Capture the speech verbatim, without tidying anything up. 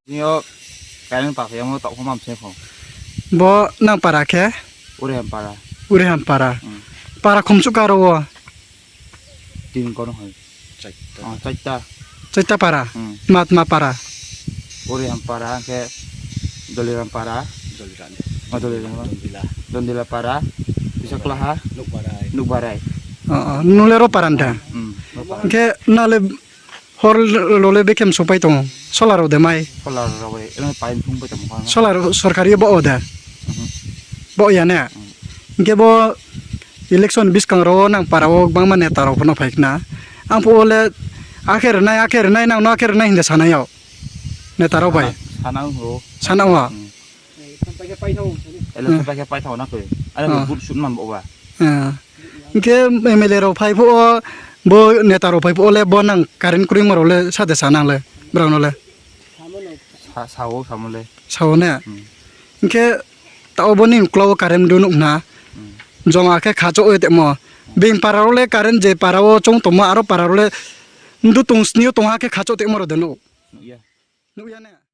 Nio kain pa yang tok homa mse pho. Bo nang para khe? Ure ham para. Ure ham para. Hmm. Para khumsu karo o. Tin kono hai. Chaita. Oh, chaita. Chaita para. Hmm. Matma para. Ore ham para ke Doliram para. Doliram. Oh, Doliram. Dondila. Dondila para. Bisa kelaha. Nukbarai. Nukbarai. Oh, oh. Nule ro para nda. Hmm. Nukbarai. Ke nale hor lole bekem sopai tongo. Solar ode mai. Solar ode. Eno pain thung pai tongo. Solar sorkari bo ode. Mhm. Bo ya ne. Hmm. Ke bo Election biskang ro nang para o bangma neta rok phano phai khna. Ang phu ole akhe rwnai, akhe rwnai, nang no akhe rwnai hinda sanai o. Neta rok bai. Sana, sana o. Sana o. Hmm. Election pai khe pai thaw na koi. Are ah. Vote sut man bo ba. Ah. Hingke M L A rok phai phu o, bo neta rok phai phu ole bo nang current kwrwngma rok le sade sana le. Brang no le. Sa, sao, samo le. Sao ne? Hmm. Hingke ta obo ni ukla o current do nuk na. Hmm. Joma khe khacho o temo. Hmm. Beng para o le current je para o chong tongma aro para o le ndu tong sni o tong ha khe khacho temo ro de nuk. Nukya. Nukya ne?